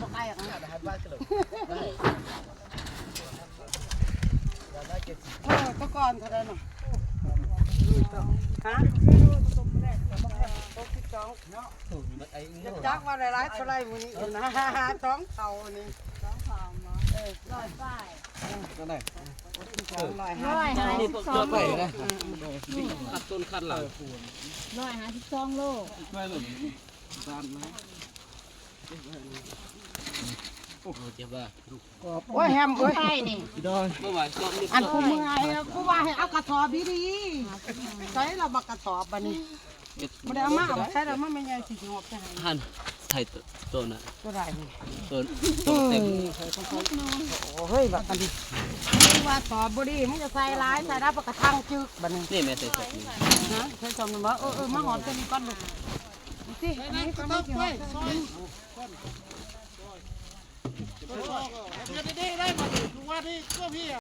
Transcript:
ບໍ່ໄກອອກນະ ເອີ ແຕ່ກ່ອນເທົ່າໃດນະ? ຮະ? ຫົກສິບສອງ ເນາະ ຈັກວ່າໄດ້ຫຼາຍເທົ່າໃດມື້ນີ້ນະ ສອງເທົ່ານີ້ ສອງເທົ່າ ເອີ ຮ້ອຍປາຍ ເທົ່າໃດ? ຮ້ອຍຫ້າສິບສອງໂລ ຄັນຕົ້ນຄັນຫຼັງ ຮ້ອຍຫ້າສິບສອງໂລ ໂອ້ຍ ແຮມເອີຍ ໄປນີ້ ອັນຜູ້ເມື່ອຍ ກູວ່າໃຫ້ເອົາກະສອບດີໆ ໃສລະບັກກະສອບບາດນີ້ ບໍ່ໄດ້ເອົາມາ ເອົາໃສລະ ມັນແມ່ນໃຫຍ່ຊິຫອບໃສ່ໃຫ້ ຫັ້ນ ໃສ່ໂຕ ໂຕນັ້ນ ໂຕໃດນີ້ ໂຕ ໂຕເຕັມ ໂອ້ຍ ບັກອັນນີ້ ກູວ່າສອບບໍ່ດີ ມຶງຈະໃສ່ຫຼາຍ ໃສ່ຫຼາຍປະກະທັງຈຶກບາດນີ້ ນີ້ແມ່ໃສ່ສົບນີ້ ຮະ ໃສ່ສົບນີ້ບໍ່? ເອີ ເອີ ມາຫອບຕົວນີ້ກ່ອນລູກ ນີ້ຕິ ອັນນີ້ກະມາຊິຫອບ ເຮັດດີໆ ໄດ້ບາດນີ້ ທຸກວັນນີ້ກໍມີ